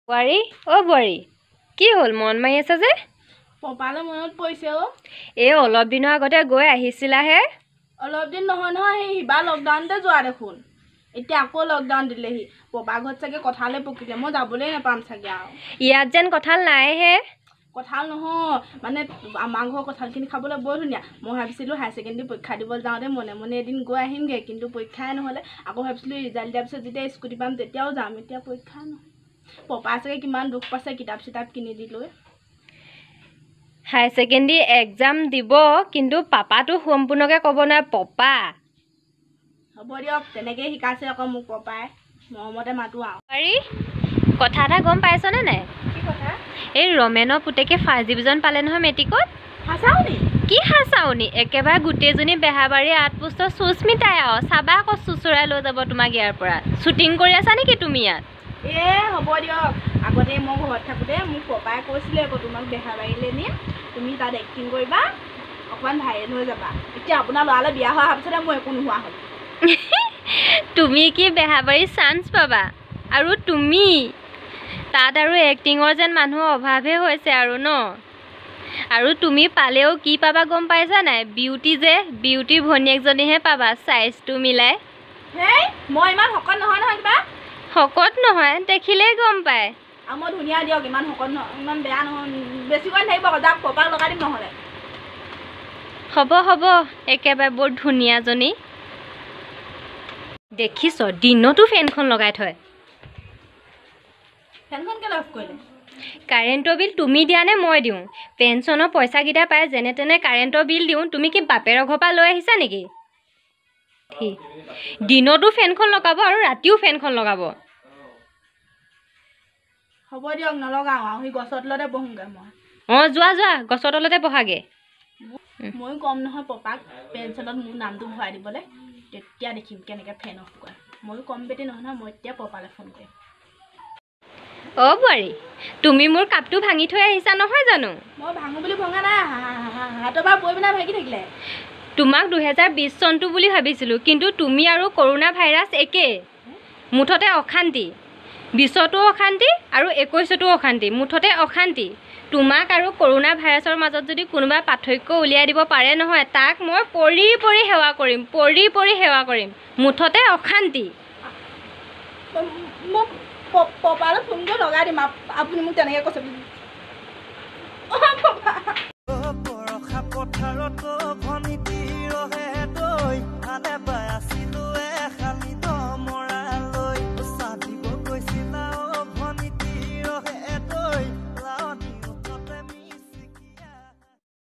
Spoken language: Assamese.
বোৱাৰী, অ' বোৱাৰী, কি হ'ল মন মাৰি আছা যে? পপালৈ মনত পৰিছে অ'। এই অলপ দিনৰ আগতে গৈ আহিছিলাহে। অলপ দিন নহয় নহয়, সেই সিবাৰ লকডাউনতে যোৱা দেখোন। এতিয়া আকৌ লকডাউন দিলেহি। পপা ঘৰত চাগে কঁঠালে পকিলে, মই যাবলৈ নাপাম চাগে আৰু। ইয়াত যেন কঁঠাল নাইহে। কঁঠাল নহয়, মানে আমাৰ ঘৰৰ কঁঠালখিনি খাবলৈ বৰ ধুনীয়া। মই ভাবিছিলোঁ হায়াৰ ছেকেণ্ডেৰী পৰীক্ষা দিব যাওঁতে মনে মনে এদিন গৈ আহিমগৈ, কিন্তু পৰীক্ষাই নহ'লে। আকৌ ভাবিছিলোঁ ৰিজাল্ট দিয়াৰ পিছত যেতিয়া স্কুটি পাম তেতিয়াও যাম, এতিয়া পৰীক্ষা নহয়। পপা চাগে কিমান দুখ পাইছে কিতাপ চিতাপ কিনি দি লৈ। হায়াৰ ছেকেণ্ডেৰী এক্সাম দিব, কিন্তু পাপাটো সম্পূৰ্ণকৈ ক'ব নোৱাৰে পপা। হ'ব দিয়ক, তেনেকেই শিকাইছে আকৌ মোক পপাই, মৰমতে মাতো আৰু। বোৱাৰী, কথা এটা গম পাইছনে নাই? কি কথা? এই ৰমেনৰ পুতেকে ফাৰ্ষ্ট ডিভিজন পালে নহয় মেট্ৰিকত। সঁচাও নি? কি সঁচাওনি, একেবাৰে গোটেইজনী বেহাবাৰী আউটপোষ্টৰ সুস্মিতাই আৰু। চাবা আকৌ চোঁচৰাই লৈ যাব তোমাক ইয়াৰ পৰা। শ্বুটিং কৰি আছা নেকি তুমি ইয়াত? এ হ'ব দিয়ক, আগতে মই ঘৰত থাকোঁতে মোক পপাই কৈছিলে আকৌ, তোমাক বেহাবাৰীলৈ নিম, তুমি তাত এক্টিং কৰিবা, অকণমান ভাইৰেল হৈ যাবা। এতিয়া আপোনাৰ ল'ৰালৈ বিয়া হোৱাৰ পিছতে মোৰ একো নোহোৱা হ'ল। তুমি কি বেহাবাৰী চান্স পাবা? আৰু তুমি তাত আৰু এক্টিঙৰ যেন মানুহৰ অভাৱহে হৈছে আৰু ন? আৰু তুমি পালেও কি পাবা গম পাইছা নাই? বিউটি যে, বিউটিৰ ভনীয়েকজনীহে পাবা চাইজটো মিলাই। হেই, মই ইমান শকত নহয় নহয় কিবা। শকত নহয়, দেখিলেই গম পায়। আৰু মই ধুনীয়া দিয়ক, ইমান শকত নহয়, ইমান বেয়া নহয়। বেছিকৈ নাথাকিব আকৌ, যাক পপাক লগাই দিম নহ'লে। হ'ব হ'ব, একেবাৰে বৰ ধুনীয়াজনী দেখিছ। দিনতো ফেনখন লগাই থয়। ফেনখন কেলৈ অফ কৰিলে? কাৰেণ্টৰ বিল তুমি দিয়া নে মই দিওঁ? পেঞ্চনৰ পইচাকেইটা পাই যেনে তেনে কাৰেণ্টৰ বিল দিওঁ। তুমি কি বাপেৰৰ ঘৰৰ পৰা লৈ আহিছা নেকি? দিনতো ফেনখন লগাব আৰু ৰাতিও ফেনখন লগাব। হ'ব দিয়ক, নলগাওঁ আৰু, সেই গছৰ তলতে বহোঁগৈ মই। অঁ, যোৱা যোৱা, গছৰ তলতে বহাগৈ। ময়ো ক'ম নহয় পপাক পেঞ্চনত মোৰ নামটো ভৰাই দিবলৈ, তেতিয়া দেখিম কেনেকৈ ফেন অফ কৰে। ময়ো কম বেটি নহয় নহয়, মই এতিয়া পপালৈ ফোন কৰিম। অ' বোৱাৰী, তুমি মোৰ কাপটো ভাঙি থৈ আহিছা নহয় জানো? মই ভাঙো বুলি ভঙা নাই, হাতৰ পৰা পৰি পিনে ভাগি থাকিলে। তোমাক 2020 চনটো বুলি ভাবিছিলোঁ, কিন্তু তুমি আৰু কৰোণা ভাইৰাছ একেই। মুঠতে অশান্তি। 20তো অশান্তি আৰু 21তো অশান্তি, মুঠতে অশান্তি। তোমাক আৰু কৰোণা ভাইৰাছৰ মাজত যদি কোনোবা পাৰ্থক্য উলিয়াই দিব পাৰে নহয়, তাক মই পৰি পৰি সেৱা কৰিম, পৰি পৰি সেৱা কৰিম। মুঠতে অশান্তি। মই পপালৈ ফোন কৰি লগাই দিম, আপুনি মোক তেনেকৈ কৈছে বুলি। পৰসা পথাৰত ভনীটি